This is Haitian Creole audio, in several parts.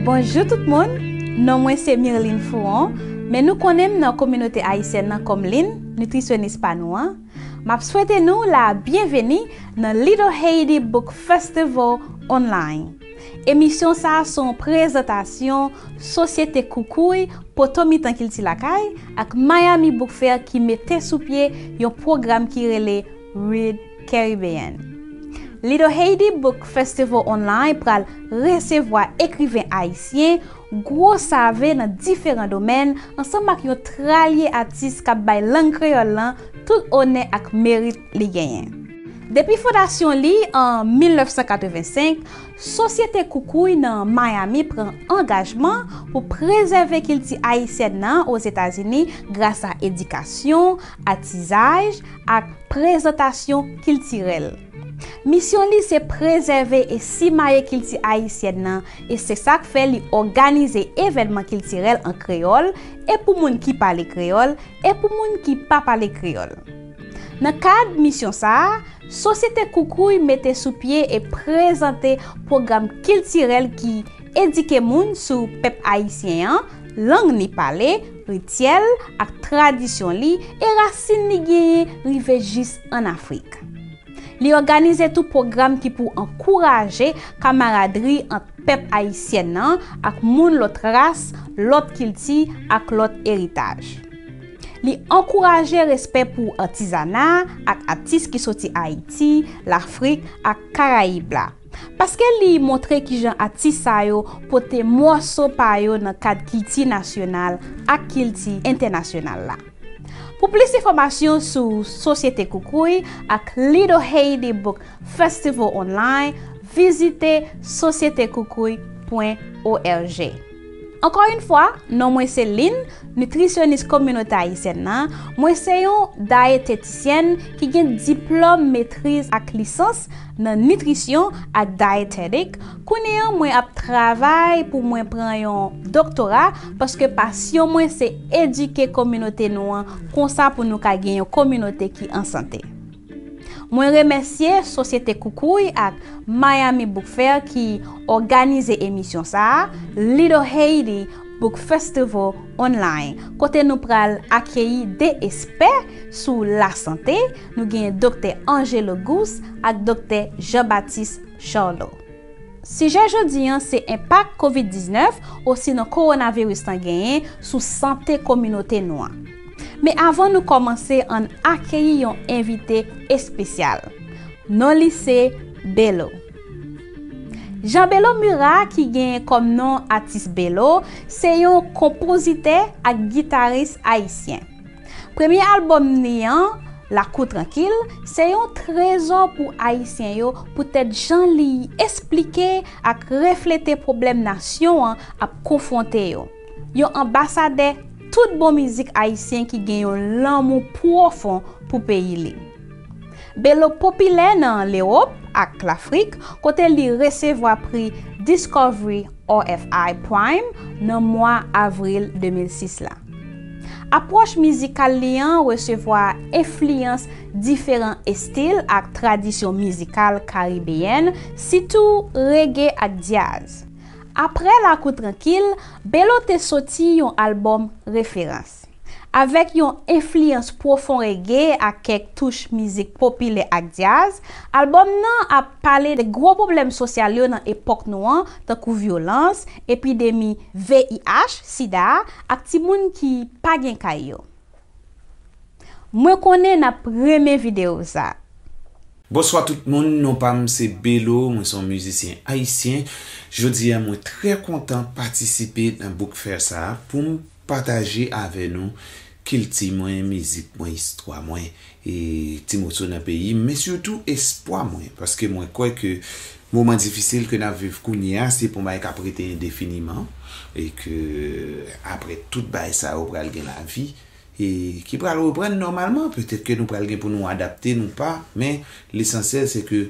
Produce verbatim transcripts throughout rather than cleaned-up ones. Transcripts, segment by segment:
Bonjou tout moun, non mwen se Mirline Fouron, men nou konnen m nan kominote ayisyèn nan kòm Lin, nitrisyonis pa nou an. M ap swete nou la byenveni nan Little Haiti Book Festival Online. Emisyon sa a se yon prezantasyon Sosyete Koukouy, Poto Mitan Kilti Lakay, ak Miami Book Fair ki mete sou pye yon pwogram ki rele Read Caribbean. Little Haiti Book Festival Online pral resevwa ekriven ayisyen, gwo save nan diferan domèn, ansanm ak yon tralye atis k ap bay lang kreyòl lan tout onè ak merit li genyen. Depi fondasyon li an mil nèf san katrevensenk, Sosyete Koukouy nan Miami pran angajman pou prezève kilti ayisyèn nan Ozetazini gras a edikasyon, atizaj, ak prezantasyon kiltirèl. Misyon li se prezève e simaye kilti ayisyèn nan, e se sa k fè li òganize evènman kiltirèl an kreyòl, e pou moun ki pale kreyòl, e pou moun ki pa pale kreyòl. Nan kad misyon sa a, Sosyete Koukouy mete sou pye e prezante pwogram kiltirèl ki edike moun sou pèp ayisyen an, lang ni pale, rityèl ak tradisyon li e rasin li genyen rive jis ann Afrik. Li òganize tou pwogram ki pou ankouraje kamaradri ant pèp ayisyen nan ak moun lòt ras, lòt kilti ak lòt eritaj. Li ankouraje respè pou atizana ak atis ki soti Ayiti, Lafrik ak Karayib la. Paske li montre kijan atis sa yo pote mòso pa yo nan kad kilti nasyonal ak kilti entènasyonal la. Pou plis enfòmasyon sou Sosyete Koukouy ak Little Haiti Book Festival Online, vizite sosyete koukouy pwen org. Ankò yon fwa, non mwen se Lin, nitrisyonis kominote ayisyèn nan. Mwen se yon dayetetisyèn ki gen diplòm metriz ak lisans nan nitrisyon ak dyetetik. Kounye a, mwen ap travay pou mwen pran yon doktora, paske pasyon mwen se edike kominote nou an, konsa pou nou ka gen yon kominote ki an sante. Mwen remèsye Sosyete Koukouy ak Miami Book Fair ki òganize emisyon sa a, Little Haiti Book Festival Online, kote nou pral akeyi de espè sou lasante. Nou gen Doktè Angelo Gousse ak Doktè Jean Baptiste Charlot. Sijè jodi an se enpak kovid diznèf, osinon kowonaviris lan genyen sou sante kominote nou an. Men avan nou kòmanse, ann akeyi yon envite espesyal. Non li se Belo. Jean Belo Murat, ki genyen kòm non atis Belo, se yon konpozitè ak gitaris ayisyen. Premye albòm li an, Lakou Trankil, se yon trezò pou Ayisyen yo poutèt jan li esplike ak reflete pwoblèm nasyon an ap konfwonte yo. Yon anbasadè tout bon mizik ayisyen ki gen yon lanmou pwofon pou peyi li. Belo popilè nan Lewòp ak Lafrik, kote li resevwa pri Discovery R F I Prime nan mwa avril de mil sis la. Apwòch mizikal li an resevwa enfliyans diferan estil ak tradisyon mizikal karibeyèn, sitou rege ak dyaz. Apre Lakou Trankil, Belo te soti yon albòm referans. Avèk yon enfliyans pwofon rege ak kèk touch mizik popilè ak dyaz, albòm nan ap pale de gwo pwoblèm sosyal yo nan epòk nou an, tankou vyolans, epidemi V I H, sida, ak timoun ki pa gen kay yo. Mwen konnen n ap renmen videyo sa. Bonswa tout moun, non pa m se Belo, mwen se yon mizisyen ayisyen. Jodi a, mwen trè kontan patisipe nan book fair sa a pou m pataje avè nou kilti mwen, mizik mwen, istwa mwen, e ti moso nan peyi m, men sitou espwa mwen, paske mwen kwè ke moman difisil ke n ap viv kounye a, se pou yon bagay k ap rete endefiniman, e ke apre tout bagay sa yo pral gen lavi, e ki pral reprann nòmalman. Petèt ke nou pral gen pou nou adapte, nou pa, men lesansyèl se ke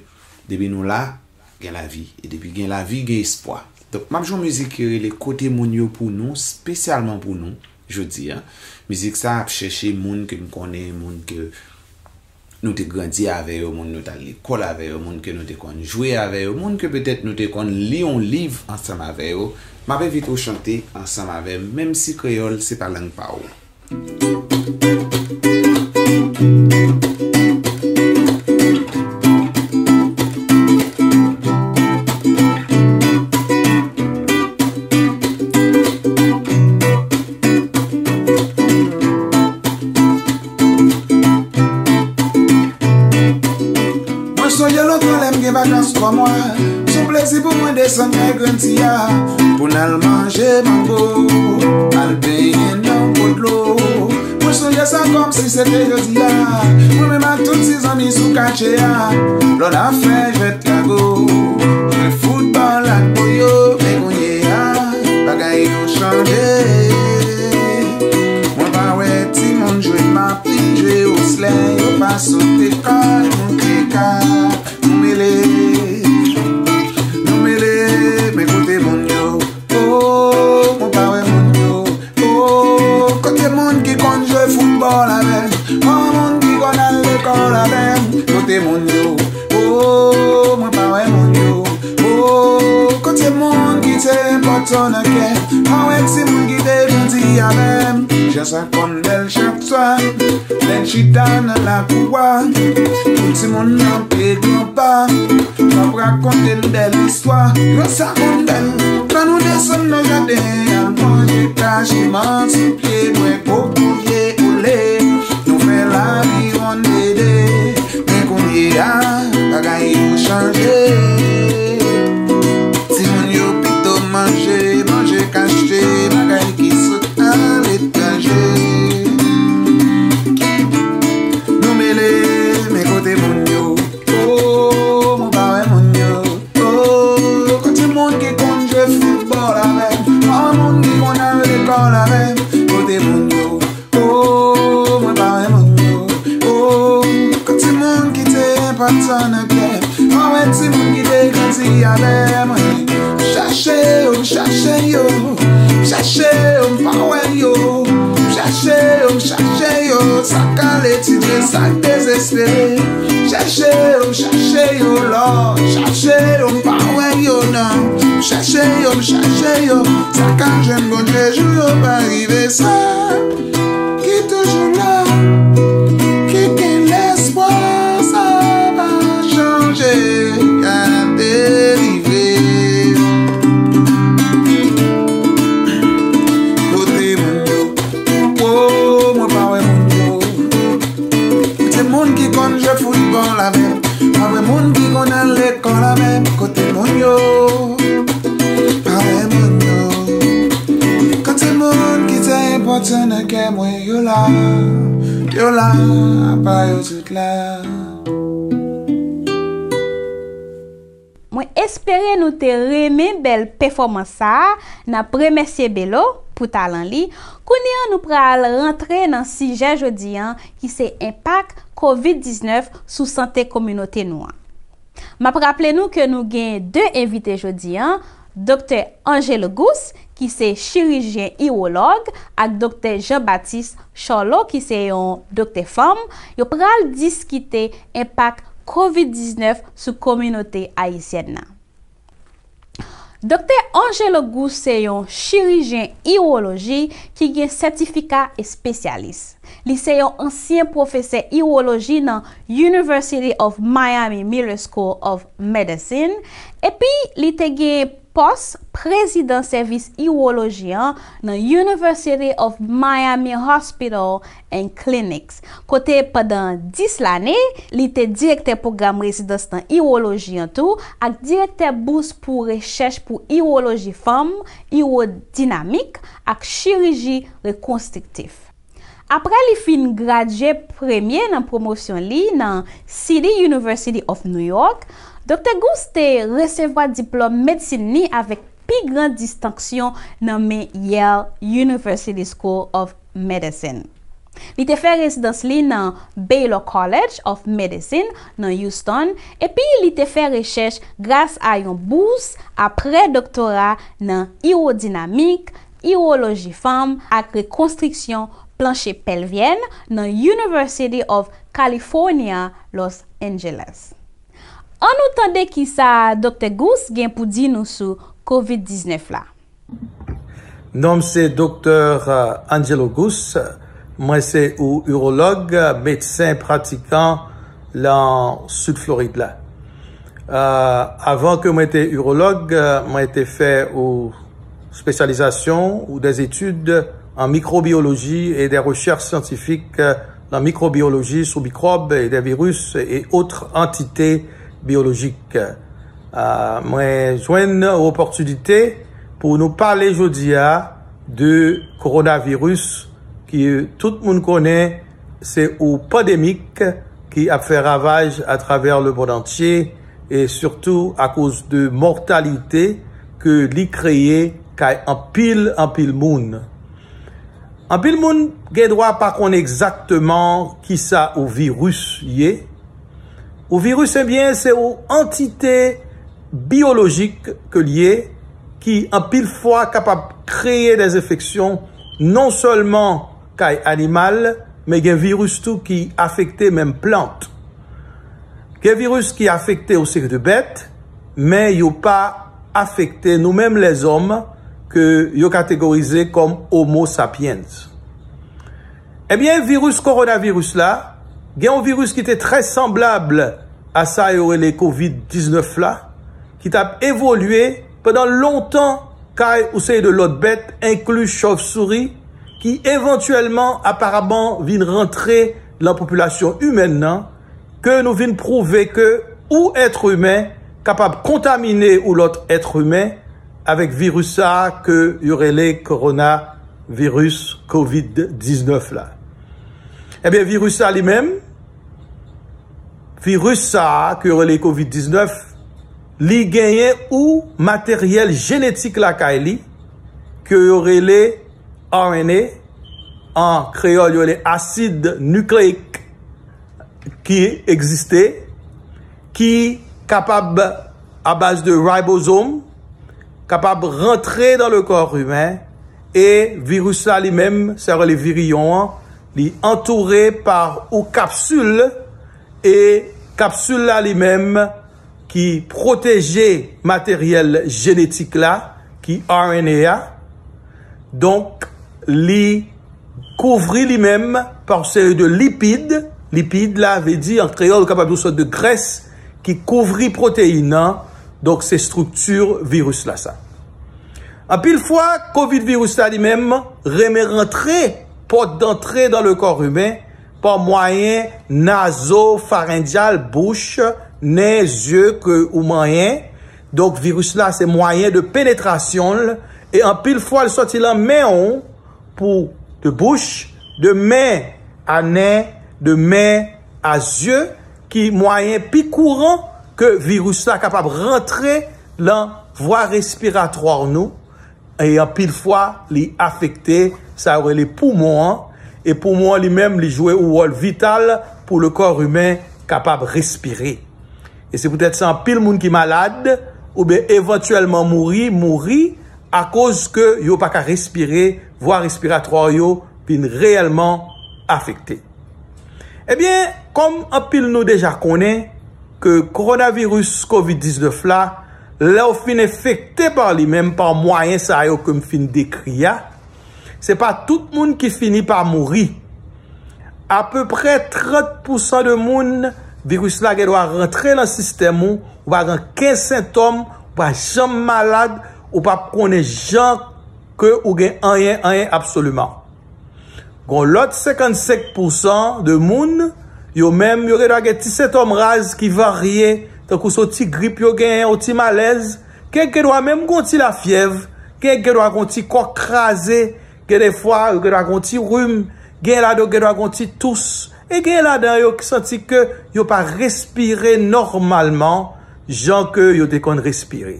depi nou la, gen lavi. E depi gen lavi, gen espwa. Donk, m ap jwe yon mizik ki rele Kote Moun Yo Pou Nou, espesyalman pou nou, jodi a. Mizik sa ap chèche moun ke m konnen, moun ke nou te grandi avè yo, moun nou t al lekòl avè yo, moun ke nou te konn jwe avè yo, moun ke petèt nou te konn li yon liv ansanm avè yo, m ap envite w chante ansanm avè m, menm si kreyòl se pa lang pa w. Mwen sonje lontan lè m gen vakans twa mwa, se yon plezi pou mwen desann kay grann ti a, pou n al manje mango, al benyen nan gwo dlo. Mwen sonje sa kòmsi se te jodi a, mwen menm ak tout ti zanmi sou katye a, lò n ap fè jwèt lago, jwe foutbòl ak boyo, men kounye a, bagay yo chanje. Mwen pa wè timoun jwe mapin, jwe oslè, yo pa sote kòd, monte kay, nou mele, nou mele, men kote moun yo? Oh, mwen pa wè moun yo. Oh, kote moun ki konn jwe foutbòl avè m? Oh, moun ki konn al lekòl avè m? Kote moun yo? Oh, mwen pa wè moun yo. Oh, kote moun ki te enpòtan nan kè m? Pa wè timoun ki te grandi avè m? Jan sa konn bèl chak swa, lè n chita nan lakou a, pou timoun nan pye granpa, m ap rakonte n bèl istwa. Lè sa konn bèl, tan nou desann nan jaden an, manje kachiman sou pye, bwè kokoye ole, nou fè laviwonn dede. Men kounye a, bagay yo chanje. Timoun yo pito manje, manje k achte, bagay ki sot aletranje. Nou mele, men kote moun yo? Oh, mwen pa wè moun yo. Oh, kote moun ki konn jwe foutbòl avè m? Pa wè moun ki konn al lekòl avè m? Kote moun yo? Oh, mwen pa wè moun yo. Oh, kote moun ki te enpòtan nan kè m? Pa wè timoun ki te grandi avè mwen. M chache yo, m chache yo, m chache yo, m pa wè yo. M chache yo, m chache yo, sa k al etidye, sa k dezespere. M chache yo, m chache yo, Lòd, m chache yo, m pa wè yo, non. M chache yo, m chache yo, sa k al jwenn Bondye, jou yo pa rive, sa ki toujou la, ki gen lespwa, sa pa chanje, ka delivre. Kote moun yo? Oh, mwen pa wè moun yo. Kote moun ki konn jwe foutbòl avè m? Pa wè moun ki konn al lekòl avè m? Kote moun yo? Pa wè moun yo. Kote moun ki te enpòtan nan kè mwen? Yo la, yo la, apa yo tout la. Mwen espere nou te renmen bèl pèfòmans sa a. N ap remèsye Belo pou talan li. Kounye a, nou pral rantre nan sijè jodi a, ki se enpak kovid diznèf sou sante kominote nou an. M ap raple nou ke nou gen de envite jodi a, Doktè Angelo Gousse, ki se chirijyen iwològ, ak Doktè Jean Baptiste Chorlot, ki se yon doktè fanm, yo pral diskite enpak kovid diznèf sou kominote ayisyèn nan. Doktè Angelo Gousse se yon chirijyen iwoloji ki gen sètifika espesyalis. Li se yon ansyen pwofesè iwoloji nan University of Miami Miller School of Medicine, epi li te gen pòs prezidan sèvis iwoloji an nan University of Miami Hospital and Clinics, kote pandan dis lane, li te direktè pwogram rezidans nan iwoloji an tou, ak direktè bous pou rechèch pou iwoloji fanm, iwodinamik, ak chiriji rekonstriktif. Apre li fin gradye premye nan pwomosyon li nan City University of New York, Doktè Gousse te resevwa diplòm medsin li avèk pi gran distanksyon nan men Yale University School of Medicine. Li te fè rezidans li nan Baylor College of Medicine nan Houston, epi li te fè rechèch gras a yon bous apre doktora nan iwodinamik, iwoloji fanm ak rekonstriksyon planche pelvyèn nan University of California, Los Angeles. Ann nou tande kisa Doktè Gousse gen pou di nou sou kovid diznèf la. Non m se Doktè Angelo Gousse. Mwen se yon iwològ, medsen pratikan lan Sid Florid la. Avan ke mwen te iwològ, mwen te fè yon spesyalizasyon ou des études en microbiologie et des recherches scientifiques en microbiologie sou mikwòb et des virus et autres entités biologiques. Mwen jwenn opòtinite pou nou pale jodi a de kowonaviris ki tout moun konnen se yon pandemik ki ap fè ravaj atravè lemonn antye e sitou akoz de mòtalite ke li kreye kay anpil anpil moun. Anpil moun gen dwa pa konn egzakteman kisa yon viris ye. Yon viris ebyen se yon antite biyolojik ke l ye ki anpil fwa kapab kreye des enfeksyon non sèlman kay animal men gen viris tou ki afekte menm plant. Gen viris ki afekte yon seri de bèt men yo pa afekte nou menm lèzòm ke yo kategorize kòm Homo sapiens. Ebyen viris kowonaviris la gen yon viris ki te trè sanblab a sa yo rele kovid diznèf la ki t ap evolye pandan lontan kay yon seri de lòt bèt enkli chòvsouri ki evantyèlman aparaman vin rantre lan popilasyon imèn nan ke nou vin pwouve ke ou èt imen kapab kontamine ou lòt èt imen avèk viris sa a ke yo rele kowonaviris kovid diznèf la. Ebyen viris sa li menm, viris sa a ke yo rele kovid diznèf, li genyen ou materyèl jenetik lakay li ke yo rele R N A, an kreyòl yo rele asid nikleyik ki egziste, ki kapab a baz de ribozom kapab rantre dan le kò imen e viris la li menm sa rele viriyon an li antoure pa ou kapsil e kapsil la li menm ki pwoteje materyèl jenetik la ki R N A a. Donk li kouvri li menm pa yon seri de lipid. Lipid la vle di an kreyòl kapab yon sòt de grès ki kouvri pwoteyin nan. Donk se estrikti viris la sa. Anpil fwa kovid viris la li menm renmen rantre pòt dantre dan le kò imen pa mwayen nazofarengyal, bouch, nen, zye ke ou manyen. Donk viris la se mwayen de penetrasyon l e anpil fwa l sòti lan men w pou de bouch, de men a nen, de men a zye ki mwayen pi kouran ke viris la kapab rantre lan vwa respiratwa nou e anpil fwa li afekte sa yo rele poumon an e poumon an li menm li jwe yon wòl vital pou le kò imen kapab respire. E se poutèt sa anpil moun ki malad oubyen evantyèlman mouri mouri akoz ke yo pa ka respire, vwa respiratwa yo vin reyèlman afekte. Ebyen kòm anpil nou deja konnen ke kowonaviris kovid diznèf la lè w fin enfekte pa li menm pa mwayen sa yo ke m fin dekri a, se pa tout moun ki fini pa mouri. Apeprè trant pousan de moun viris la gen dwa rantre nan sistèm ou, ou pa gen kenn sentòm, ou pa janm malad, ou p ap konnen jan ke ou gen anyen anyen absoliman. Gon lòt senkannsenk pousan de moun yo menm yo gen dwa gen ti sentòm raz ki varye tankou se yon ti grip yo genyen, yon ti malèz, gen gen dwa menm gon ti lafyèv, gen gen dwa gon ti kò k kraze, gen defwa yo gen dwa gon ti rim, gen ladan yo gen dwa gon ti tous, e gen ladan yo ki santi ke yo pa respire nòmalman jan ke yo te konn respire.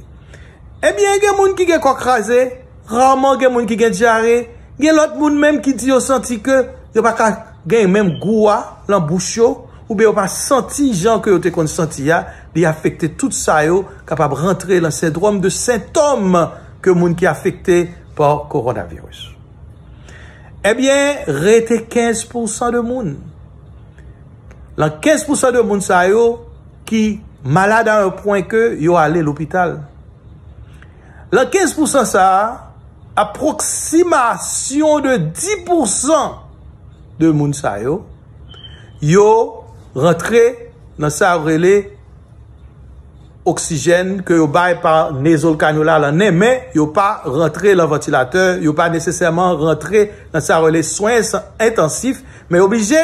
Ebyen gen moun ki gen kò kraze, raman gen moun ki gen dyare, gen lòt moun menm ki di yo santi ke yo pa ka gen menm gou a lan bouch yo oubyen yo pa santi jan ke yo te konn santi a, li afekte tout sa yo kapab rantre lan sendwòm de sentòm ke moun ki afekte pa kowonaviris. Ebyen, rete kenz pousan de moun. Lan kenz pousan de moun sa yo ki malad a yon pwen ke yo ale lopital. Lan kenz pousan sa a, apwoksimasyon de dis pousan de moun sa yo, yo rantre nan sa yo rele oksijèn ke yo bay pa nezol kanyola lan nen, men yo pa rantre lan vantilatè, yo pa nesesèman rantre nan sa yo rele swen entansif, men yo oblije,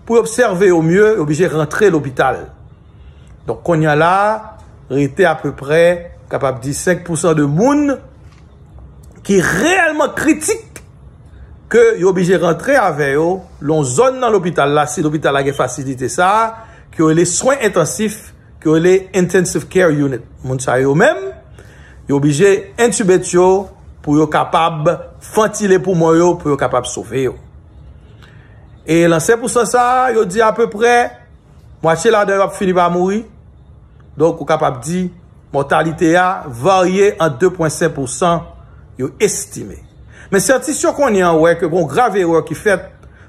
pou yo obsève yo mye, yo oblije rantre lopital. Donk, kounye a la, rete apeprè, kapab di senk pousan de moun ki reyèlman kritik ke yo oblije rantre avè yo lan zòn nan lopital la, si lopital la gen fasilite sa a, ke yo rele swen entansif, ke yo rele intensive care unit. Moun sa yo menm, yo oblije entibet yo pou yo kapab fantile poumon yo, pou yo kapab sove yo. E lan senk pousan sa a, yo di apeprè mwatye ladan yo ap fini pa mouri. Donk, ou kapab di mòtalite a varye ant de pwen senk pousan, yo estime. Men syantis yo kounye a wè ke gon grav erè ki fèt,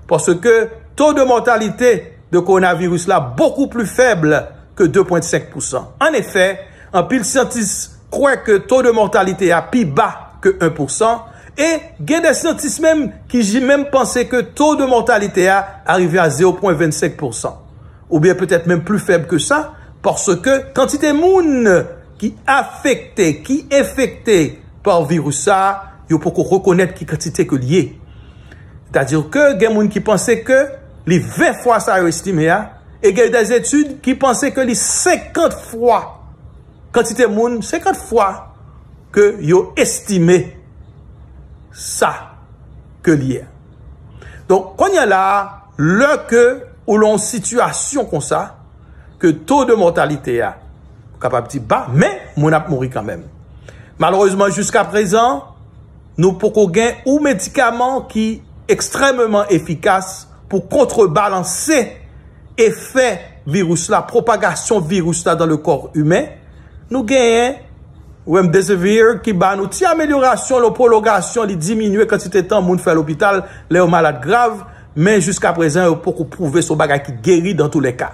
paske to de mòtalite de kowonaviris la bokou pli fèb ke de pwen senk pousan. Anefè, anpil syantis kwè ke to de mòtalite a pi ba ke en pousan, e gen de syantis menm ki ji menm panse ke to de mòtalite a arive a zewo pwen vennsenk pousan, oubyen petèt menm pli fèb ke sa, paske kantite moun ki afekte, ki enfekte pa viris sa a, yo poko rekonèt ki kantite ke l ye. Sètadi ke gen moun ki panse ke li ven fwa sa yo estime a, e gen de etid ki panse ke li senkant fwa kantite moun, senkant fwa ke yo estime sa ke li ye. Donk, kounye a la, lè ke ou lan yon sitiyasyon konsa, ke to de mòtalite a kapab di ba, men moun ap mouri kanmenm. Malerezman, jiska prezan, nou poko gen yon medikaman ki ekstrèmeman efikas pou kontrebalanse efè viris la, pwopagasyon viris la dan le kò imen. Nou genyen remdesivir ki ba nou ti amelyorasyon, yon pwolongasyon, li diminye kantite tan moun fè lopital lè yo malad grav, men jiska prezan, yo poko pwouve se yon bagay ki geri dan tou lè ka.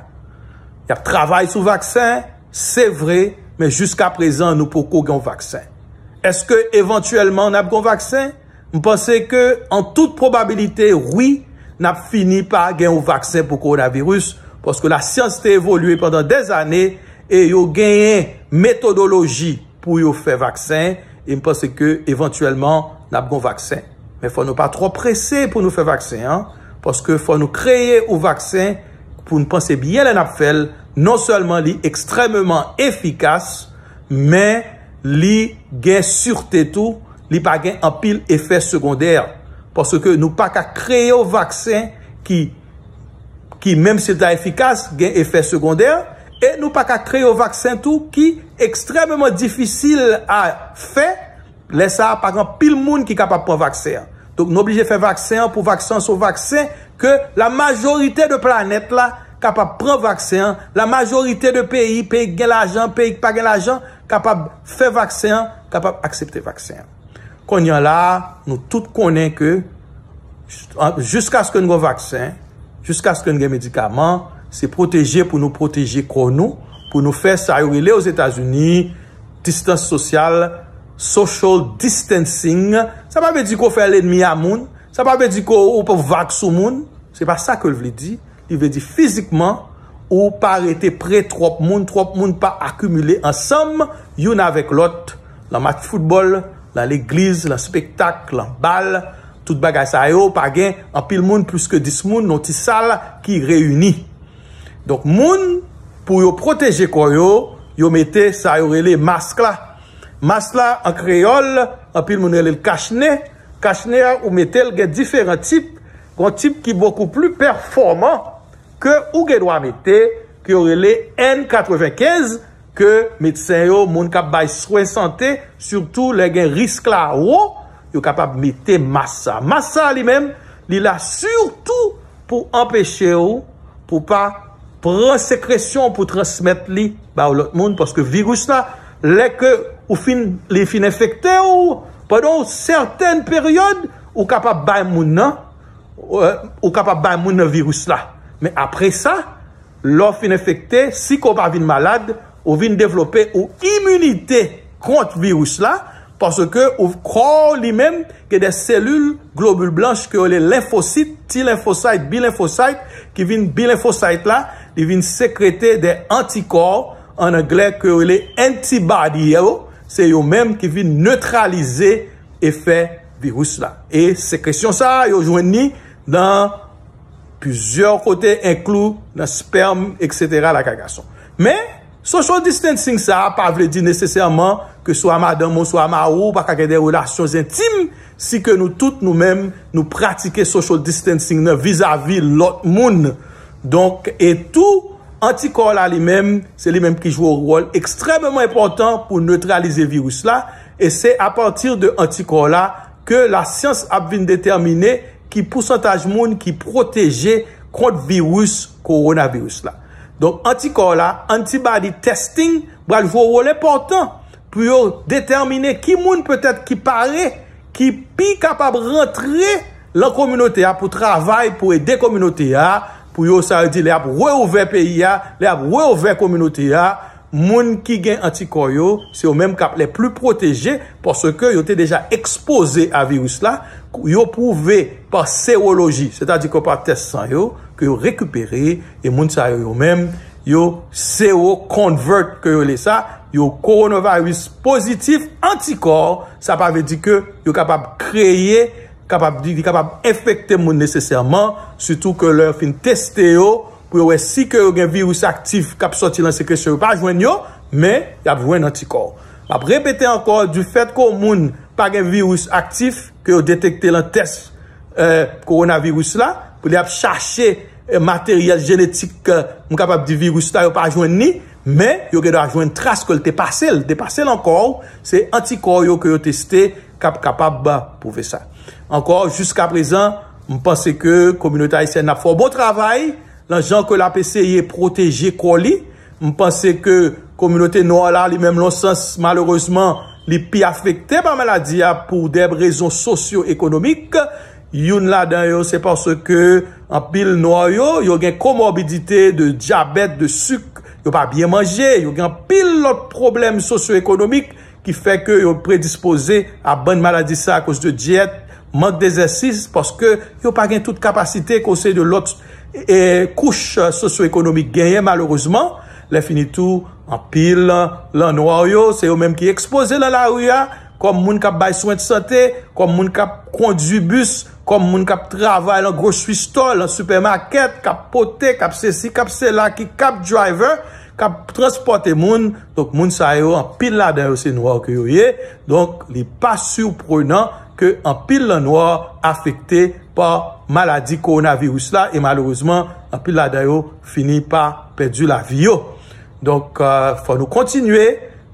Y ap travay sou vaksen, se vre, men jiska prezan, nou poko gen yon vaksen. Èske evantyèlman n ap gen yon vaksen? M panse ke, an tout pwobabilite, wi, n ap fini pa gen yon vaksen pou kowonaviris, paske lasyans te evolye pandan dèzane e yo genyen metodoloji pou yo fè vaksen, e m panse ke, evantyèlman, n ap gen yon vaksen. Men fò nou pa twò prese pou nou fè vaksen an, paske fò nou kreye yon vaksen pou n panse byen lè n ap fè l. Non sèlman li ekstrèmeman efikas, men li gen sirte tou, li pa gen anpil efè segondè. Paske nou pa ka kreye yon vaksen ki, ki, menm si l ta efikas, gen efè segondè, e nou pa ka kreye yon vaksen tou ki ekstrèmeman difisil a fè. Lè sa a, pa gen anpil moun ki kapab pran vaksen an. Donk, nou oblije fè vaksen an pou vaksen an se yon vaksen ke la majorite de planèt la kapab pran vaksen an. La majorite de peyi, peyi ki gen lajan, peyi ki pa gen lajan, kapab fè vaksen an, kapab aksepte vaksen an. Kounye a la, nou tout konnen ke, jiskaske n gen vaksen, jiskaske n gen medikaman, se pwoteje pou nou pwoteje kò nou, pou nou fè sa yo rele Ozetazini distans sosyal, social distancing. Sa pa vle di ke w fè lènmi a moun, sa pa vle di ke w, w vag sou moun, se pa sa ke l vle di. Li vle di fizikman, ou pa rete pre twòp moun, twòp moun pa akimile ansanm youn avèk lòt, lan match foutbòl, lan legliz, lan spektak, lan bal, tout bagay sa yo, pa gen anpil moun, plis ke dis moun, nan ti sal ki reyini. Donk, moun, pou yo pwoteje kò yo, yo mete sa yo rele mask la. Mask la, an kreyòl, anpil moun rele l kachnen. Kachnen an, ou mete l, gen diferan tip. Gon tip ki bokou pli pèfòman ke ou gen dwa mete, ke yo rele N katrevenkenz, ke medsen yo, moun k ap bay swen sante, sitou lè gen risk la wo, yo kapab mete mask sa. Mask sa li menm, li la sitou pou anpeche w, pou pa pran sekresyon pou transmèt li ba yon lòt moun, paske viris la, lè ke ou fin, li fin enfekte w, pandan yon sètèn peryòd, ou kapab bay moun nan, ou kapab bay moun nan viris la. Men apre sa, lè w fin enfekte, si ke w pa vin malad, ou vin devlope yon iminite kont viris la, paske ou kò w li menm gen de selil globil blanch ke yo rele lenfosit, T lenfosit, B lenfosit, ki vin B lenfosit la, li vin sekrete de antikò, an anglè, ke yo rele antibody yo, se yo menm ki vin netralize efè viris la. E sekresyon sa a, yo jwenn li nan plizyè kote, enkli nan spèm, etsetera, lakay gason. Men, social distancing sa a pa vle di nesesèman ke swa madanm ou, swa mari w, ou pa ka gen de relasyon entim, si ke nou tout, nou menm, nou pratike social distancing nan vizavi lòt moun. Donk, e tou, antikò la li menm, se li menm ki jwe yon wòl ekstrèmeman enpòtan pou netralize viris la, e se apati de antikò la ke lasyans ap vin detèmine ki pousantaj moun ki pwoteje kont viris kowonaviris la. Donk, antikò la, antibody testing, pral jwe yon wòl enpòtan pou yo detèmine ki moun petèt ki pare, ki pi kapab rantre lan kominote a pou travay, pou ede kominote a, pou yo, sa yo di, lè y ap reouvè peyi a, lè y ap reouvè kominote a, moun ki gen antikò yo, se yo menm k ap lè pli pwoteje, paske yo te deja ekspoze a viris la, yo pwouve pa seroloji, sètadi ke pa tès san yo, ke yo rekipere, e moun sa yo, yo menm, yo seroconvert, ke yo rele sa, yo kowonaviris pozitif, antikò, sa pa vle di ke yo kapab kreye, kapab di, li kapab enfekte moun nesesèman, sitou ke lè yo fin teste yo, pou yo wè si ke yo gen viris aktif k ap sòti lan sekresyon, yo pa jwenn yo, men y ap jwenn antikò. M ap repete ankò, difèt ke yon moun pa gen viris aktif, ke yo detekte lan tès, eh, kowonaviris la, pou li ap chache, eh, materyèl jenetik, eh, m kapab di viris la, yo pa jwenn li, men yo gen dwa jwenn tras ke l te pase l, te pase l ankò, se antikò yo ke yo teste k ap kapab pwouve sa. Ankò, jiskaprezan, m panse ke kominote ayisyèn ap fè yon bon travay, lan jan ke l ap eseye pwoteje kò li. M panse ke kominote nwa la, li menm, lan sans, malerezman, li pi afekte pa maladi a pou de rezon sosyo-ekonomik. Youn ladan yo, se paske anpil nwa yo, yo gen komòbidite de dyabèt, de sik, yo pa byen manje, yo gen anpil lòt pwoblèm sosyo-ekonomik ki fè ke yo predispoze a bann maladi sa akoz de dyèt, mank dezèsis, paske yo pa gen tout kapasite ke se de lòt, e, kouch sosyo-ekonomik genyen, malerezman. Lè fini tou, anpil lan nwa yo, se yo menm ki ekspoze lan lari a, kòm moun k ap bay swen de sante, kòm moun k ap kondui bis, kòm moun k ap travay lan grocery store, lan sipèmakèt, k ap pote, k ap sesi, k ap sela, ki cab driver, k ap transpòte moun. Donk, moun sa yo, anpil ladan yo, se nwa ke yo ye. Donk, li pa siprenan ke anpil lan nwa afekte pa maladi kowonaviris la, e malerezman, anpil ladan yo fini pa pèdi lavi yo. Donk, eh, fò nou kontinye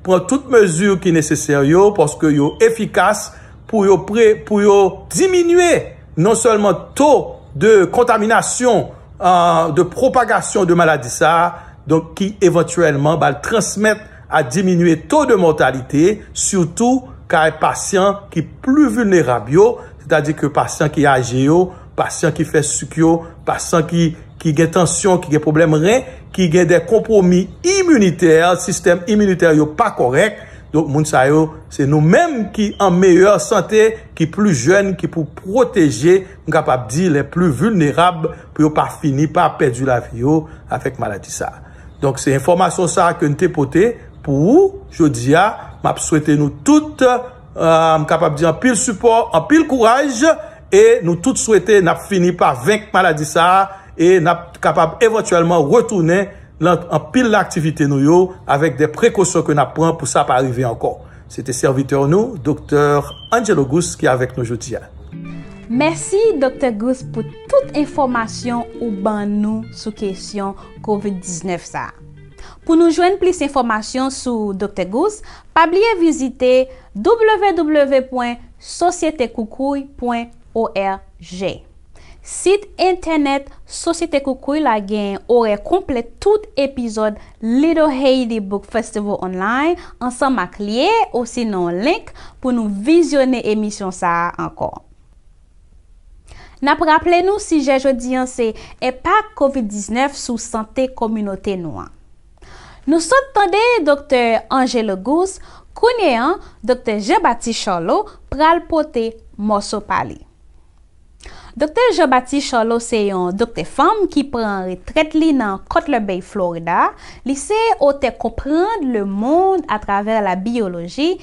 pran tout mezi ki nesesè yo, paske yo efikas pou yo pre-, pou yo diminye non sèlman to de kontaminasyon, eh, de pwopagasyon de maladi sa a, donk ki evantyèlman ba l transmèt a diminye to de mòtalite, sitou kay pasyan ki pli vilnerab yo, sètadi ke pasyan ki aje yo, pasyan ki fè sik yo, pasyan ki, ki gen tansyon, ki gen pwoblèm ren, ki gen de konpwomi iminitè, sistèm iminitè yo pa kòrèk. Donk, moun sa yo, se nou menm ki an meyè sante, ki pli jèn, ki pou pwoteje, m kapab di, lè pli vilnerab, pou yo pa fini pa pèdi lavi yo avèk maladi sa a. Donk, se enfòmasyon sa a ke n te pote pou ou jodi a. M ap swete nou tout, eh, m kapab di anpil sipò, anpil kouraj, e nou tout swete n ap fini pa venk maladi sa a, e n ap kapab evantyèlman retounen lan anpil aktivite nou yo avèk de prekosyon ke n ap pran pou sa pa rive ankò. Se te sèvitè nou, Doktè Angelo Gousse, ki avèk nou jodi a. Mèsi, Doktè Gousse, pou tout enfòmasyon ou ban nou sou kesyon kovid diznèf sa a. Pou nou jwenn plis enfòmasyon sou Doktè Gousse, pa bliye vizite w w w pwen sosyete koukouy pwen o r g. Sit entènèt Sosyete Koukouy la gen orè konplè tout epizòd Little Haiti Book Festival Online ansanm ak lyen osinon link pou nou vizyone emisyon sa a ankò. N ap raple nou sijè jodi an se enpak kovid diznèf sou sante kominote nou an. Nou sot tande Doktè Angelo Gousse, kounye an, Doktè Jean Baptiste Charlot pral pote mòso pa li. Doktè Jean Baptiste Charlot se yon doktè fanm ki pran retrèt li nan Cutler Bay, Florida. Li se otè Comprendre le monde à travers la biologie,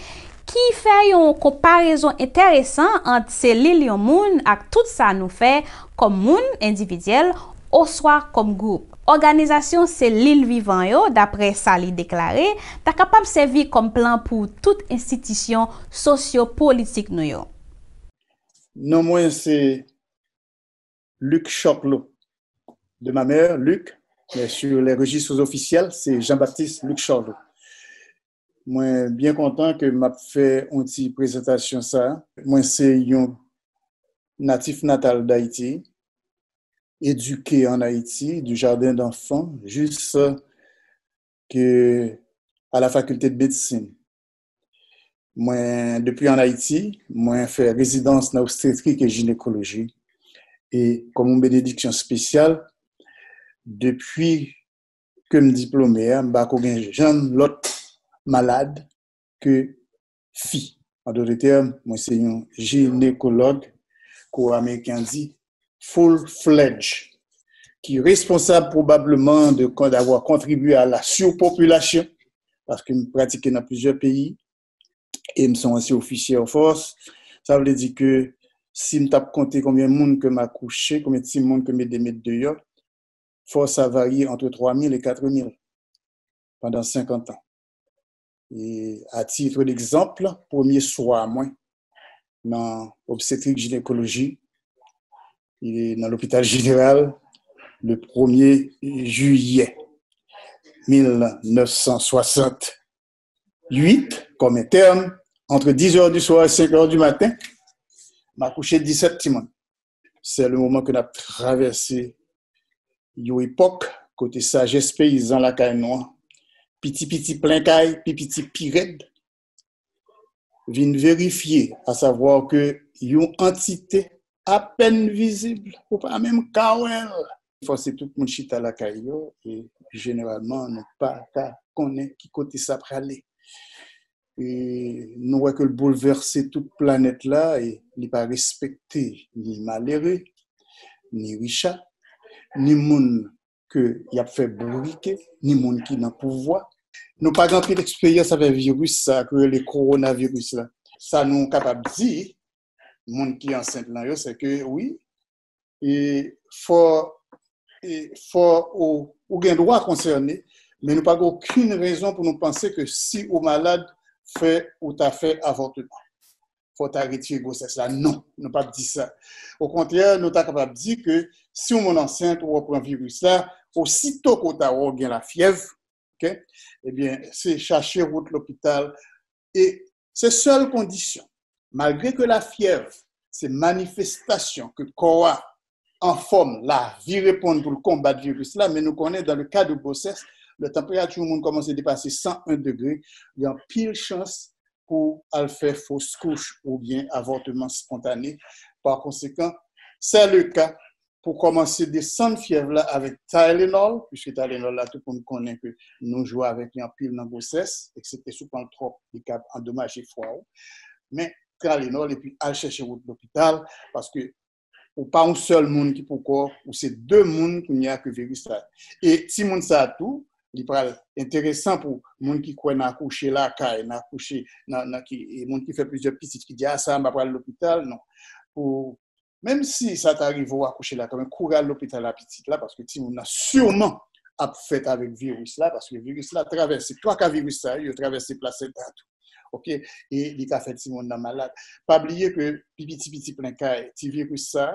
ki fè yon konparezon enteresan ant selil yon moun ak tout sa nou fè kòm moun endividyèl oswa kòm gwoup. Òganizasyon selil vivan yo, daprè sa li deklare, ta kapab sèvi kòm plan pou tout enstitisyon sosyo-politik nou yo. Non mwen se Luc Choclo. De ma mère, Luc, mais sur les registres officiels, c'est Jean-Baptiste Luc Choclo. Mwen byen kontan ke m ap fè yon ti prezantasyon sa. Mwen se yon natif natal d'Haïti, éduqué en Haïti, du jardin d'enfants jusque à la faculté de médecine. Mwen, depi an Ayiti, mwen fè rezidans nan obstetrik e jinekoloji. E kòm yon benediksyon espesyal, depi ke m diplome a, m pa ko gen janm lòt malad ke fi. An dòt tèm, mwen se yon jinekològ, kou ameriken an di, full-fledged, ki responsab pwobableman de d'avoir contribué à la surpopulation, paske m pratike nan plizyè peyi, e m se yon ansyen ofisye Air Force. Sa vle di ke si m t ap konte konbyen moun ke m akouche, konbyen timoun ke m ede met deyò, fòs a varye ant twa mil e kat mil pandan senkant an. E, à titre d'exemple, premye swa mwen nan obstetrik jinekoloji, e nan lopital jeneral, le premye jiyè mil nèf san swasantuit, kòm entèn, entre dix heures du soir et cinq heures du matin, m akouche disèt timoun. Se le moman ke n ap travèse yon epòk kote sajès peyizan lakay nou an, piti piti plen kay, pi piti pi rèd, vin verifye, asavwa ke yon antite apèn vizib, ou pa menm ka wè l. Fòse tout moun chita lakay yo, e jeneralman, nou pa ka konnen ki kote sa prale. E nou wè ke l boulvèse tout planèt la, e li pa respekte ni malere, ni richa, ni moun ke y ap fè bourike, ni moun ki nan pouvwa. Nou pa gen anpil eksperyans avèk viris sa a, ki rele kowonaviris la. Sa nou kapab di, moun ki ansent lan yo, se ke wi, e fò, e fò ou, ou gen dwa konsène, men nou pa gen okenn rezon pou nou panse ke si ou malad, fè ou ta fè avòtman. Fò w ta retire gwosès la. Non, nou p ap di sa. Okontrè, nou ta kapab di ke si yon moun ansent ou w pran viris la, osito ke w ta wè w gen lafyèv, ok, ebyen, se chache wout lopital. E se sèl kondisyon. Malgre ke lafyèv se manifestasyon ke kò a anfòm, lavi reponn pou l konbat viris la, men nou konnen, dans le cas de grossesse, lè tanperati yon moun kòmanse depase san en degre, gen anpil chans pou al fè fos kouch oubyen avòtman spontane. Pa konsekan, c'est le cas pou kòmanse desann fyèv la avèk Tylenol, puiske Tylenol la, tout moun konnen ke nou jwe avèk li anpil nan gwosès, eksepte si w pran l twòp, li ka andomaje fwa w. Men, Tylenol, epi al chèche wout lopital, paske ou pa yon sèl moun ki pou kò, ou se de moun kounye a ke viris la. E timoun sa a tou, li pral enteresan pou moun ki kwè nan akouche lakay, nan akouche, nan, nan ki, e moun ki fè plizyè pitit ki di, a, sa a, m pa pral lopital, non. Pou, menm si sa ta rive w akouche lakay, men kouri al lopital a pitit la, paske timoun nan siman ap fèt avèk viris la, paske viris la travèse, twa ka viris sa yo, yo travèse plasenta tou. Ok? E li ka fè timoun nan malad. Pa bliye ke pi piti piti plen kay, ti viris sa,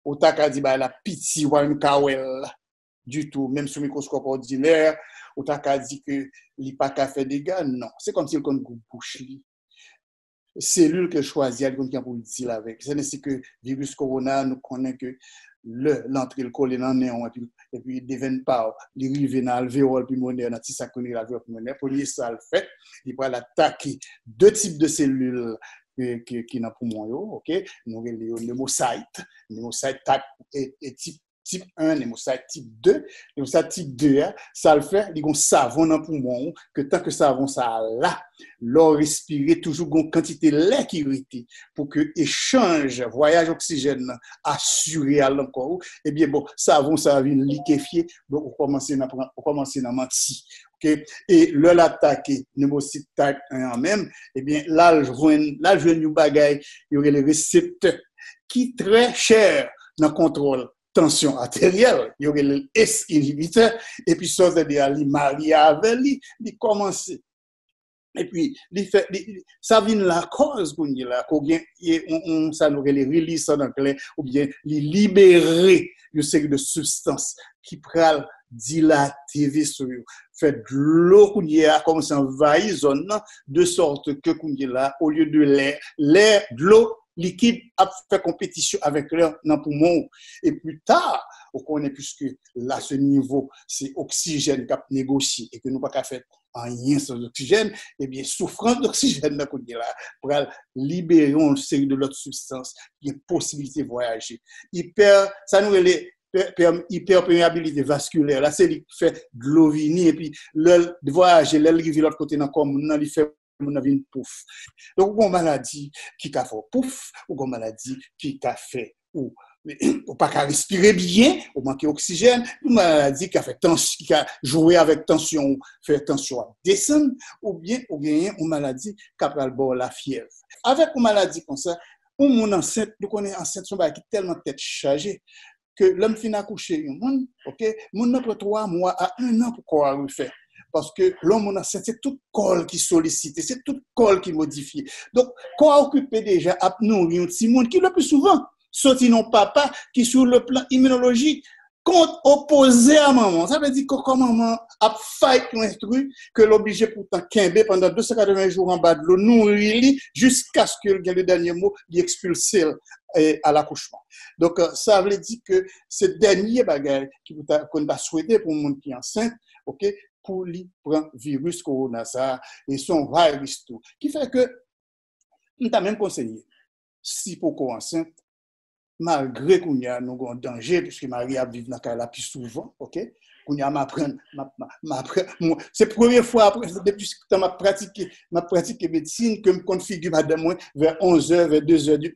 ou ta ka di bagay la piti, ou pa menm ka wè l ditou, menm sou mikwoskòp òdinè, ou ta ka di ke li pa ka fè dega, non. Se kòmsi l konn gwoup bouch li. Selil ke l chwazi a, li konn kijan pou l deal avèk. Se nensi ke viris kowona, nou konnen ke lè l antre, l kole nan nen w, epi, epi devenn pa w, li rive nan alvewòl pulmonè, nan ti sa k rele alvewòl pulmonè, premye sa l fè, li pral atake de tip de selil ki, ki, ki nan poumon yo, ok? Nou rele yo pneumocite, pneumocite type, e, e tip, tip en, pneumocite tip de. Pneumocite tip de a, sa l fè, li gon savon nan poumon ou, ke tanke savon sa a la, lè w respire, toujou gon kantite lè ki rete pou ke echanj, vwayaj oksijèn nan asire al nan kò ou, ebyen, bon, savon sa a vin likefye, bon, ou kòmanse nan pran, ou kòmanse nan manti. Ok? E lè l atake pneumocite type en an menm, ebyen, l al jwenn, l al jwenn yon bagay yo rele reseptè ki trè chè nan kontwòl tansyon ateryèl, yo rele l ACE inhibitor, epi sa w tande a li marye avè li, li kòmanse. Epi, li fè, li, li- sa vin lakòz kounye la, ke w gen, e, on, on, sa nou rele release an anglè, oubyen li libere yon seri de sibstans ki pral dilate veso yo, fè dlo kounye a kòmanse anvayi zòn nan, de sorte ke kounye la, olye de lè, lè, dlo, likid ap fè konpetisyon avèk lè nan poumon ou. E pli ta, ou konnen, puiske la, se nivo, se oksijèn k ap negosye e ke nou pa ka fè anyen san oksijèn, ebyen, soufrans doksijèn nan kounye la pral libere yon seri de lòt sibstans ki gen posibilite vwayaje. Ipè, sa nou rele pè-, pè-, ipèpèmeabilite vaskilè la, se li k fè dlo vini, epi lè l vwayaje, lè l rive lòt kote nan kò moun nan, li fè moun nan vin pouf. Donk, ou gen yon maladi ki ka fè w pouf, ou gen yon maladi ki ka fè ou, ou pa ka respire byen, ou manke oksijèn, yon maladi ki ka fè tans-, ki ka jwe avèk tansyon ou, fè tansyon ap desann, oubyen ou genyen yon maladi k ap pral ba w lafyèv. Avèk yon maladi konsa, yon moun ansent, nou konnen ansent se yon bagay ki tèlman tèt chaje, ke lè m fin akouche yon moun, ok, moun nan pran twa mwa a en an pou kò a refè. Paske lè yon moun ansent, se tout kò l ki solisite, se tout kò l ki modifye. Donk, kò a okipe deja ap nouri yon timoun ki, le pli souvan, soti nan yon papa ki, sou le plan iminolojik, kont, opoze a manman. Sa vle di ke kò manman ap fight yon enstwi ke l oblije poutan kenbe pandan de san katreven jou anba dlo, nouri li, jiskaske l gen le dènye mo, li ekspilse l, e, a lakouchman. Donk, e, sa vle di ke se dènye bagay ki pou ta, ke n ta swete pou moun ki ansent, ok, pou li pran viris kowona sa a, e se yon viris tou. Ki fè ke m ta menm konseye, si poko ansent, malgre kounye a nou gen yon danje, piske mari ap viv nan kay la pi souvan, ok? Kounye a m aprann, m ap, m ap, m aprann, mwen, se premye fwa apre, depi tan m ap pratike, m ap pratike medsin, ke m konn figi madanm mwen vè onz è, vè de è di,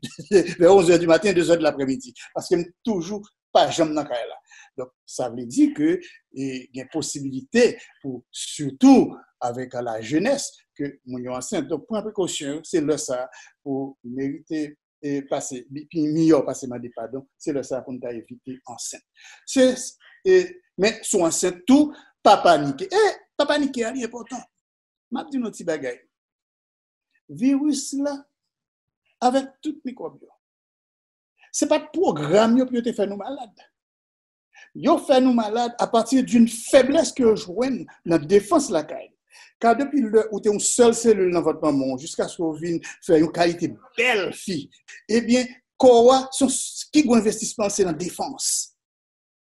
vè onz è di maten, de è de laprèmidi. Paske m toujou pa janm nan kay la. Donk, sa vle di ke, e, gen posibilite pou, sitou avèk la jenès, ke moun yo ansent. Donk, pran prekosyon yo, se lè sa a pou merite, e, pase, pi miyò pase mande padon, se lè sa a pou n ta evite ansent. Se, e, men si w ansent tou, pa panike. E, pa panike a, li enpòtan. M ap di nou ti bagay. Viris la, avèk tout mikwòb yo, se pa t pwogram yo pou yo te fè nou malad. Yo fè nou malad apati d'une faiblesse ke yo jwenn nan defans lakay. Ka depi lè ou te yon sèl selil nan vant manman w, jiskaske w vin fè yon kalite bèl fi, ebyen, kò a, se yon s-, ki gwo envestisman l se nan defans.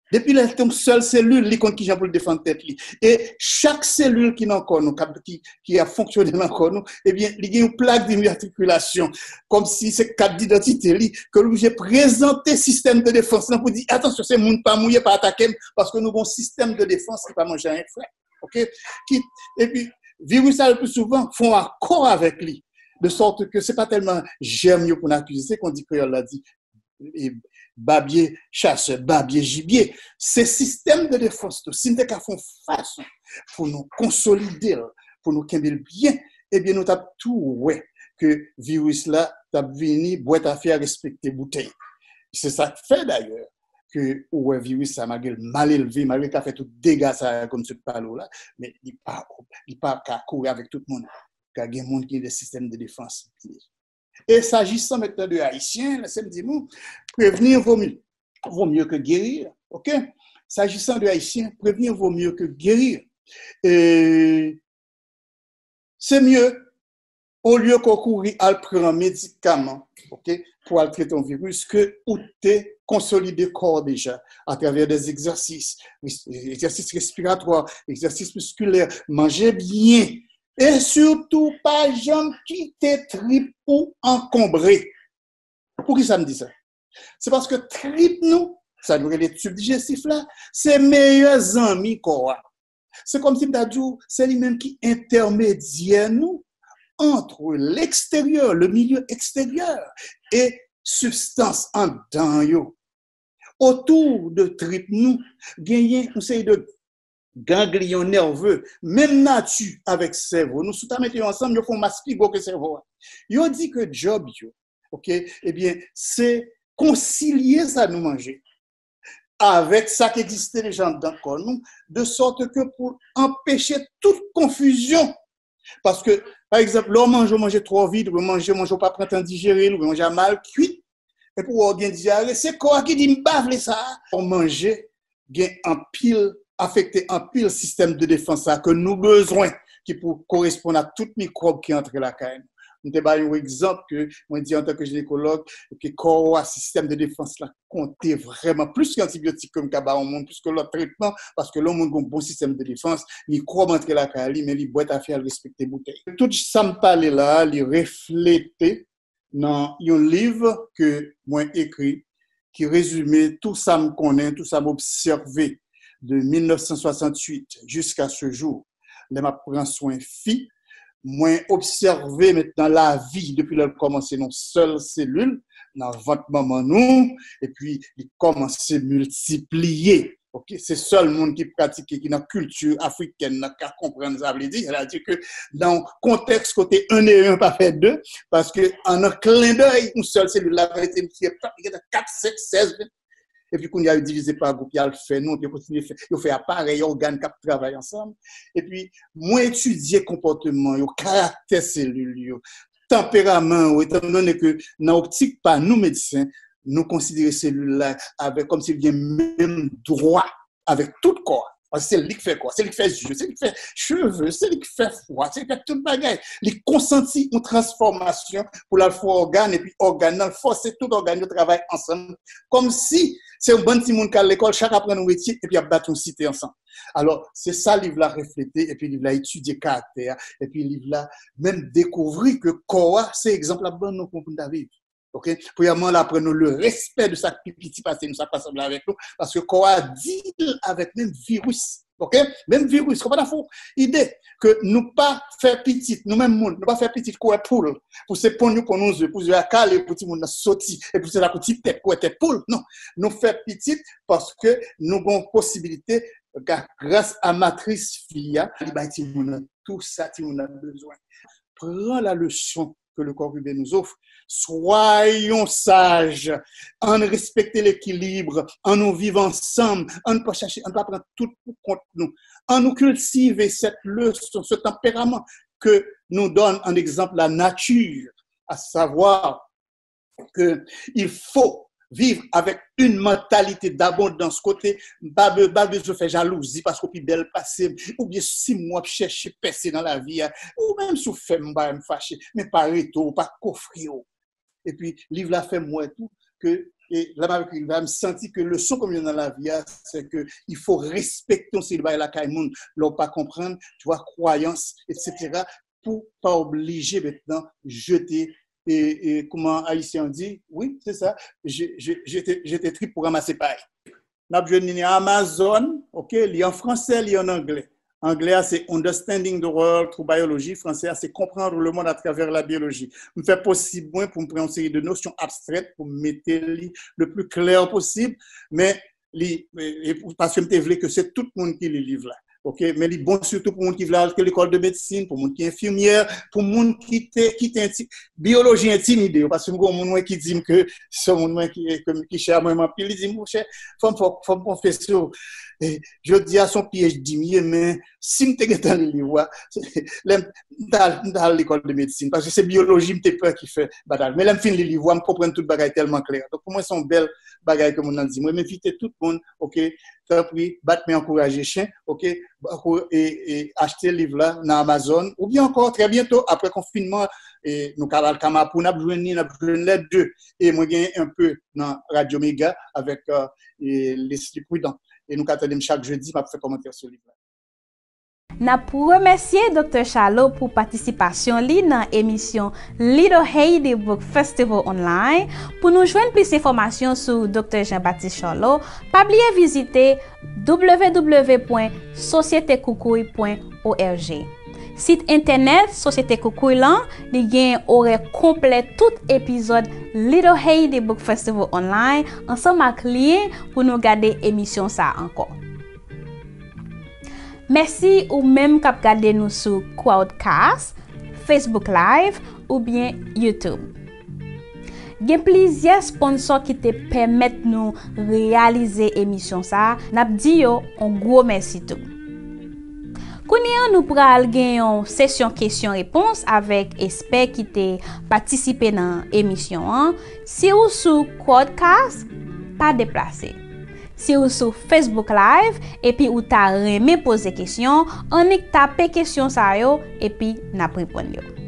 Depi lè l te yon sèl selil, li konn kijan pou l defann tèt li. E chak selil ki nan kò nou, k ap, ki, ki ap fonksyone nan kò nou, ebyen, li gen yon plak dimimatrikilasyon, kòmsi se kat didantite li, ke l oblije prezante sistèm de defans lan pou di, atansyon, se moun pa m ou ye, pa atake m, paske nou gen yon sistèm de defans ki pa manje anyen k frèt. Ok? Ki, epi, viris la, le pli souvan, fè yon akò avèk li. De sòt ke se pa tèlman jèm yo pou n akize, se kon di kreyòl la di, e, babye chasè, babye jibye. Se sistèm de defans tou. Si n te ka fè yon fason pou nou konsolide l, pou nou kenbe l byen, ebyen, nou t ap tou wè ke viris la t ap vini bwèt afè a respekte boutèy. Se sa k fè, dayè, ke ou wè viris sa, malgre l mal elve, malgre l ka fè tout dega sa a ke m sot pale w la, men li pa, li pa ka kouri avèk tout moun. Ka gen moun ki gen de sistèm de defans. E s'agissant maintenant de Ayisyen, lèse m di nou, prévenir vaut mieux, vaut mieux que guérir, ok? S'agissant de Ayisyen, prévenir vaut mieux que guérir. E se mye, olye ke w kouri al pran medikaman, ok, pou al trete yon viris, ke ou te konsolide kò w deja atravè de egzèsis, egzèsis respiratwa, egzèsis miskilè, manje byen, E sitou, pa janm kite trip ou ankonbre. Poukisa m di sa? Se paske trip nou, sa nou rele tib dijestif la, se meyè zanmi kò a. Se kòmsi m ta di w, se li menm ki entèmedyè nou entre l'extérieur, le milieu extérieur, e sibstans anndan yo. Otou de trip nou, genyen yon seri de gangliyon nève, menm nati avèk sèvo. Nou, si w ta mete yo ansanm, yo fè yon mas pi gwo ke sèvo a. Yo di ke djòb yo, oke, ebyen, se konsilye sa nou manje avèk sa k egziste deja anndan kò nou, de sòt ke pou anpeche tout konfizyon. Paske, pa egzanp, lè w manje, w manje twò vid, ou manje, manje w pa pran tan dijere l, ou manje a mal kwit, epi w gen dyare, se kò a ki di, "M pa vle sa a." Ou manje, gen anpil, afekte anpil sistèm de defans la ke nou bezwen, ki pou koresponn a tout mikwòb ki antre lakay nou. M te ba yon egzanp ke mwen di antanke jinekològ, ke kò a, sistèm de defans la konte vrèman plis ke antibyotik ke m ka ba yon moun, plis ke lòt tretman, paske lè yon moun gen yon bon sistèm de defans, mikwòb antre lakay li, men li bwè tafya, l respekte boutèy. Tout sa m pale la a, li reflete nan yon liv ke mwen ekri, ki rezime tou sa m konnen, tou sa m obsève de mil nèf san swasantuit jiska se jou, lè m ap pran swen fi. Mwen obsève mentnan lavi depi lè l kòmanse nan sèl selil, nan vant manman nou, epi li kòmanse miltipliye. Oke, se sèl moun ki pratike, ki nan kilti afrikèn nan ka konprann sa vle di. Sètadi ke nan yon kontèks kote un et un pa fè deux, paske an nan klendèy, yon sèl selil la rete, misye, pap, li gentan kat, senk, sèz, ven. Epi kounye a, yo divize pa gwoup, y al fè non, epi yo kontinye fè, yo fè aparèy, ògàn k ap travay ansanm. Epi, mwen etidye konpòteman yo, karaktè selil yo, tanperaman yo, etandone ke nan optik pa nou medsen, nou konsidere selil la avèk, kòmsi l gen menm dwa avèk tout kò a. Paske se li k fè kò, se li k fè zye, se li k fè cheve, se li k fè fwa, se li k fè tout bagay. Li konsanti yon transfòmasyon pou l al fè ògàn, epi ògàn nan, l fòse tout ògàn yo travay ansanm. Kòmsi se yon bann timoun k al lekòl, chak aprann yon metye, epi y ap bati yon site ansanm. Alò, se sa liv la reflete, epi liv la etidye karaktè a, epi liv la menm dekouvri ke kò a, se egzanp l ap ban nou pou, pou n ta viv. Oke? Premyèman, l aprann nou le respè de sa k pi piti pase nou, sa k pa sanble avèk nou, paske kò a deal avèk menm viris. Oke? Menm viris, konprann afè w? Ide ke nou pa fè pitit, nou menm moun, nou pa fè pitit koulè poul, pou se ponn yo ponn yon ze, pou ze a kale, pou timoun nan soti, epi se la pou ti tèt, koulè tèt poul. Non, nou fè pitit paske nou gen posibilite, gras a matris fi a, li bay timoun nan tou sa timoun nan bezwen. Pran la leçon que le corps humain nous offre. Soyons sages, ann respekte lekilib, ann nou viv ansanm, ann pa chache, ann pa pran tout pou kont nou. Ann nou kiltive cette leçon, ce tempérament que nous donne en exemple la nature, à savoir que il faut vivre avec une mentalité d'abondance, kote m pa be- pa bezwen fè jalouzi paske w pi bèl pase m, oubyen si m w ap chèche pèse nan lavi a, ou menm si w fè m bagay m fache, men pa rete w, pa kofre w. Epi liv la fè m wè tou ke, e lè m ap ekri liv la, m santi ke leson ke m jwenn nan lavi a, se ke il faut respecter yon seri de bagay lakay moun, lè w pa konprann, tu vois, kwayans, et cetera, pou pa oblije mentnan jete, e, e, kòman Ayisyen an di, wi, se sa, je- je- jete, jete trip pou ranmase pay. N ap jwenn li nan Amazon, oke, li an fransè, li an anglè. Anglè a se Understanding the World Through Biology, fransè a se Comprendre le monde à travers la biologie. M fè posib mwen pou m pran yon seri de nosyon abstrèt pou m mete li le plus clair possible, men li, e, e, paske m te vle ke se tout moun ki li liv la. Oke, men li bon sitou pou moun ki vle al lekòl de medsin, pou moun ki enfimyè, pou moun ki te, ki te enti- biyoloji entimide yo, paske m gen yon moun mwen ki di m ke se yon moun mwen ki, ke- ki chè a mwen anpil, li di m, "Monchè, fò m, fò, fò m konfese w, e, jodi a se yon P H D m ye, men si m te gentan li liv ou a, lè m, m ta al, m ta al lekòl de medsin, paske se biyoloji m te pè ki fè batay. Men lè m fin li liv ou a, m konprann tout bagay tèlman klè." Donk, pou mwen, se yon bèl bagay ke moun nan di. Mwen, m envite tout moun, oke, tanpri, bat men ankouraje chen, oke, e, e, achte liv la nan Amazon, oubyen ankò, trè byento, apre konfinman, e, nou ka al Kamapou, n ap jwenn li, n ap jwenn lè de. E mwen gen un peu nan Radio Mega avèk, e, e, Leslie Prudent. E nou ka tande m chak jedi, m ap fè kòmantè sou liv la. N ap remèsye Doktè Charlot pou patisipasyon li nan emisyon Little Haiti Book Festival Online. Pou nou jwenn plis enfòmasyon sou Doktè Jean Baptiste Charlot, pa bliye vizite w w w pwen sosyete koukouy pwen o r g. Sit entènèt Sosyete Koukouy lan, li gen orè konplè tout epizòd Little Haiti Book Festival Online ansanm ak lyen pou nou gade emisyon sa a ankò. Mèsi ou menm k ap gade nou sou Crowdcast, Facebook Live oubyen YouTube. Gen plizyè sponsò ki te pèmèt nou reyalize emisyon sa a, n ap di yo yon gwo mèsi tou. Kounye a nou pral gen yon sesyon kesyon repons avèk espè ki te patisipe nan emisyon an. Si ou sou Crowdcast, pa deplase. Si ou sou Facebook Live epi ou ta renmen poze kesyon, annik tape kesyon sa yo epi n ap reponn yo.